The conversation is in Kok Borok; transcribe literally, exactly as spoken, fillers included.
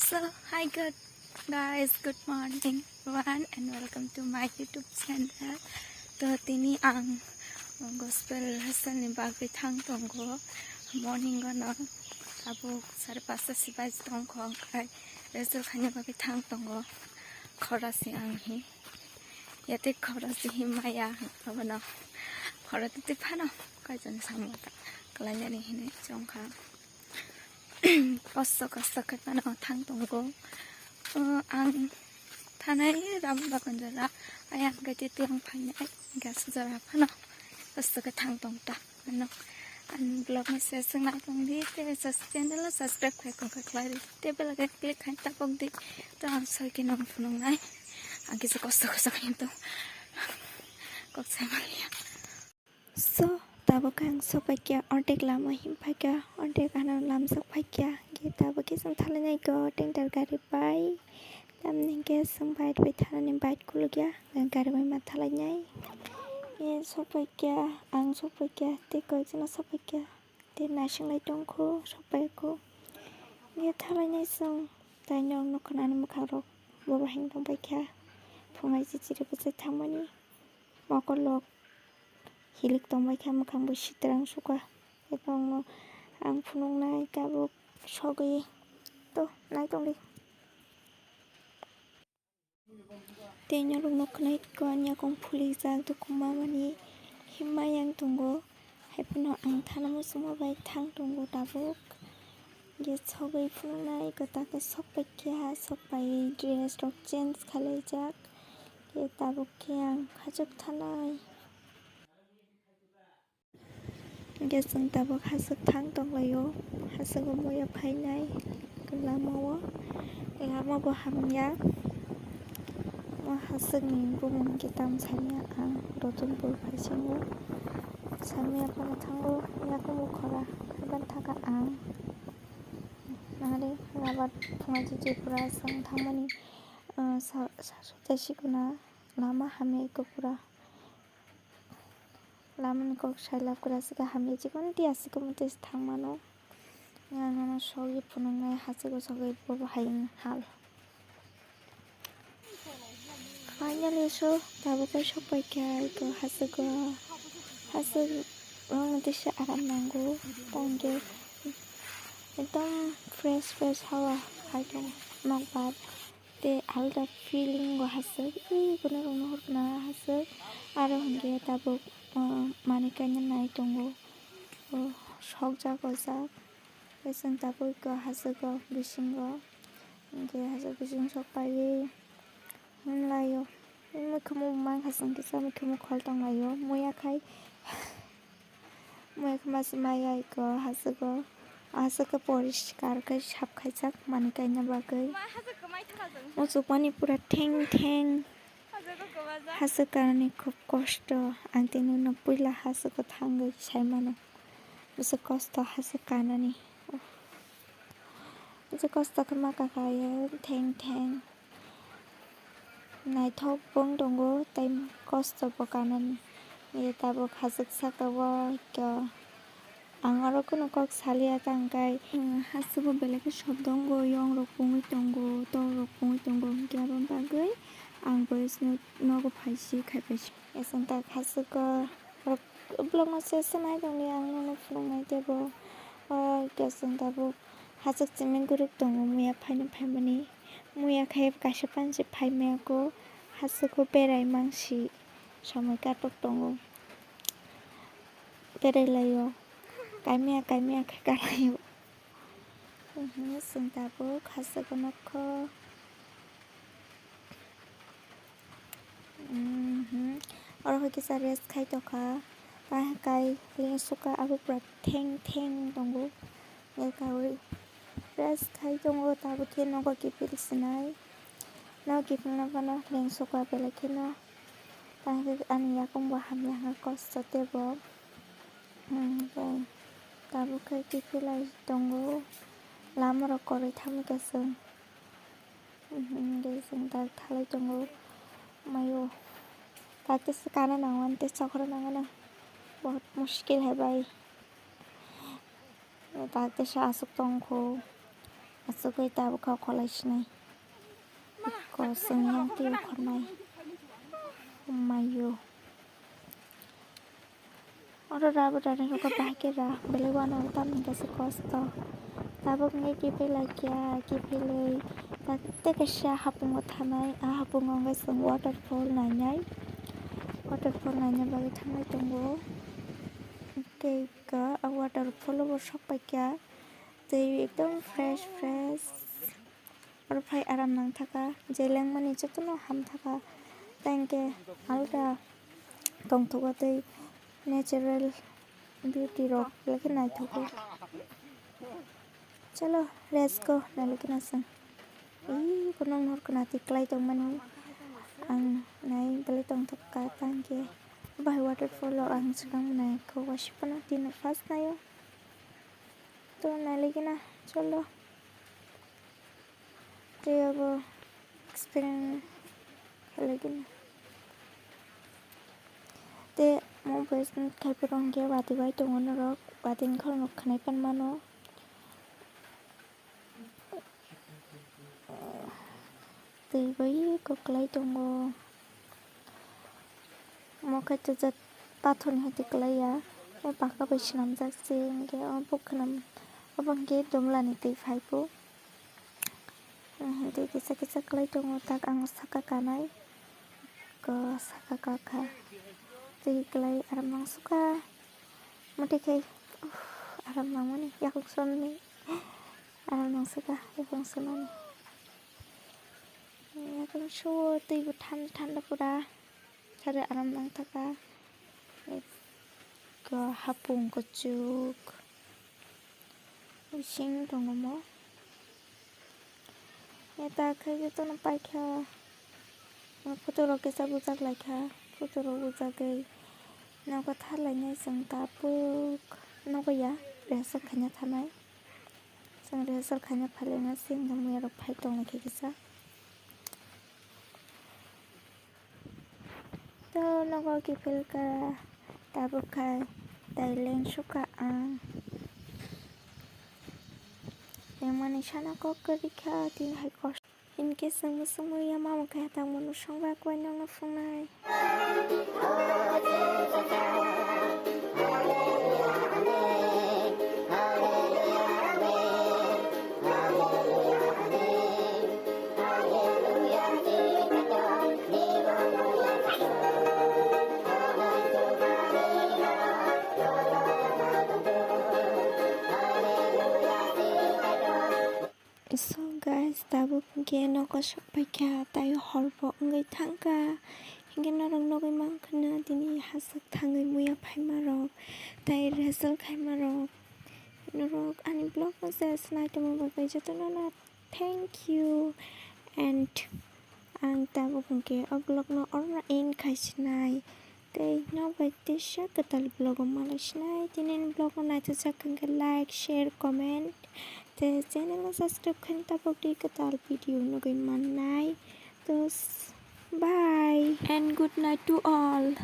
So, hi, good guys, good morning everyone and welcome to my YouTube channel. To tini ang gospel lesson ni bagwi thang tongo. Morning o no abo sare pasta si bai tongkho, angkhai result khaina bagwi thang tongo. Khorasi ang hi yate khorasi hi maya abono khorati phano kaijani samung kalainani hinwi chongkha. Kosto kosto khe phano thang tongo. O, ang thanai ram bakon jora, ayang gati tiang phainai gas jora phano kosto khe thang tong ta. Ano, ang vlog no se swngnai tong di, te sus-, channel o subscribe khai kong kha khlai ri, te bell icon click khai ta kok di. To ang soi khe nong phunuk nai, ang kisa kosto kosto khe to kok sai manya. So, tabuk ang sokphaikha, ordek lama himkha, ordek ano lamsok phaikha, ge tabuk khe chwng thalainai go tender gari bai. Tamni hwnkhe chwng bike bai thanani, bike kulukya, gari bai ma thalainai. Ge sokphaikha, ang sokphaikha, tei koichwna sokphaikha, tei naising lai tongkho, sokphaikho. Ge thalainai chwng, tei nok nukha ani mwkhangrok, bobo heng tongphaikha, phungai chichiri bwchai thangmani. Mokolok hilik tongbai kha, mwkhang bo sitrang sukha. Eko ang phunuknai tabuk sogwi to naitongdi. Tei norok nuknai ko ani yakung phulijak, dukhu mamani himma yang tongo. Haiphano ang thana muchungma bai thang tongo tabuk. Ge sogwi phunuknai kwtal khe sokpaikha, sokpaiwi dress rok change khailaijak. Khe tabuk khe ang hachuk thanai. Hwnkhe chwng tabuk hachuk thang tonglaio. Hachugo muya phainai lamao. Lama bo hamya. O hachukni bumung khe tamo sanya ang Rotonpur phaisingo. Samya phano thango, yakumo khora khaiban thaka ang. Nangri rabar thunglaijak Tripura chwng thangmani, ah, sa-, sa-, sotaisikuna lama hamya eko pura. Lamani kok sailab kwrwi aswk hamya chikon tei aswk kwmwi tei thangmano. Ang nono sogwi phunuknai hachugo sogwi bobo hayung hal. Finally so tabuk khe sokpaikha eko hachugo. Hachuk rokno tei se aram nango. Tangkhe ekdom fresh fresh hawa khai tongo nokbar. Tei alda feeling o hachuk, ui, kuno rok nuhur kana hachuk. Aro hwnkhe tabuk, ah, manwi kainwi nai tongo. Oh, sokjak o jak. Tei chwng tabuk eko hachugo bisingo. Hwnkhe hachuk bising sok paiwi himlaio. Mikhumu mankha chwng kisa mikhumu khol tonglaio. Muya khai. Muya khe masa maya eko hachugo. Hachugo poriskar khe sap khaijak manwi kaina bagwi. Muchukmani pura theng theng. Hachuk kanani khub kosto. Ang tini no puila hachugo thangwi sai mano. Bwswk kosto hachuk kanani. Bwswk kosto khe ma kaka ye theng theng. Naithok wng tongo tei kosto bo kanani. Tabuk hachuk saka o khe ang oro kunu kok salia tangkai. Hachugo belai khe sop tongo, yong rok pungwi tongo, tok rok pungwi tongo, hwnkhe aboni bagwi ang voice note nogo phaisi khaipaisi. Esonta hachugo vlog no se se nai tongdi, ang nono phunuknai teibo. O khe chwng tabuk hachuk chiming guruk tongo, muya phaino phaimani. Muya khe kaisa panchi phaimaya kho, hachugo berai mangsi somoi katok tongo. Berai laio, kaimaya kaimaya khe kalaio. Chwng tabuk hachugo nokho. Mhm. Oro hai kisa rest khai tongkha. Tei kai lengsuka abo pura theng theng tongo. Nai kaui rest khai tongo, tabuk khe nogo kiphil sinai. Nogo kiphilna phano lengsuka belai kheno. Tei ani yakung bo hamya hwnka kosto teibo. Tabuk khe kiphilai tongo. Lama rok kwrwi thangwi khe chwng. Hwnkhe chwng dak thalai tongo. Mayo. Dak tesa kana nango, ani tesa chokra nango na. Bahut mushkil hai bhai. Dak tesa aswk tongkho. Asugwi tabuk kha kholai sinai. Iko swngyang twi khornai. Mayo. Oro rabo rani rokha bahai khe ra. Belai uanao tamni kaisa kosto. Tabuk wngkhe kiphilai kya, kiphilwi. Tei kaisa hapungo thanai. A hapungo wngkhe chwng waterfall nainai. Waterfall naina bagwi thangnai tongo. Tei iko a waterfall o bo sok paikha. Twi ekdom fresh fresh. Oro phai aram nang thaka, je lengmani jotono ham thaka. Tei hwnkhe alga tongthogo tei natural beauty rok belai khe naithogo. Chalo, let's go, nailikhe na chwng. Ih, kono nor khna twi klai tongmani. Ang nai belai tongthok ka tangkhe. Bai waterfall o ang swkang nai kho, wasipano tini first naio. To nailikhe na, chalo. Tei abo experiment khlaikhe na. Tei mobile khai phuru hwnkhe watwi bai tongo norok, watwi wngkha norok khwnai pan mano. Twi bai kwklai tongo. Omo khe tei jat pathorni hai twi kwlai ya. O paka bai swnamjak se, hwnkhe o bo khwnam, obo hwnkhe dumlani twi phai phu. Hwnkhe kisa kisa kwlai tongo, tak ang saka kanai. Ko saka kakha. Twi kwlai aram nang sukha. Muti khai, uff, aram nangmani, yakung sonni. Aram nang sukha, yakung sonani. Yakung suo, twi bo thanda thanda pura. Sari aram nang thaka. Ko hapung kuchuk. Bising tongo mo. Eta khe jotono paikha. Photo rok kisa bujak laikha. Photo rok bujagwi nogo tharlainai chwng tabuk. Nogo ya rehearsal khaina thanai. Chwng rehearsal khaina phailaina se hwnkhe muya rok phai tonglaikha kisa. To nogo kiphilkha tabuk khai tei lengsukha ang. Tengmani sana kok kwrwikha tini hai kosto. Hinkhe chwngno swngmung ya mamo khe tangmano swngba kwbai nokno phungnai. So guys, tabuk hwnkhe nogo sokphaikha, tei horbo wngwi thangkha. Hinkhe norok nugwi mankha na tini hachwk thangwi muya phaimarok, tei result khaimarok. Norok ani vlog no je naitongma bagwi jotono no thank you. And ang tabuk hwnkhe o vlog no oro no end khaisinai. Tei nok bai teisa kwtal vlog o malai sinai. Tini ni vlog no naithok jak hwnkhe like, share, comment tei channel no subscribe khaina tabuk di kwtal video nugwi mannai. To bye and good night to all.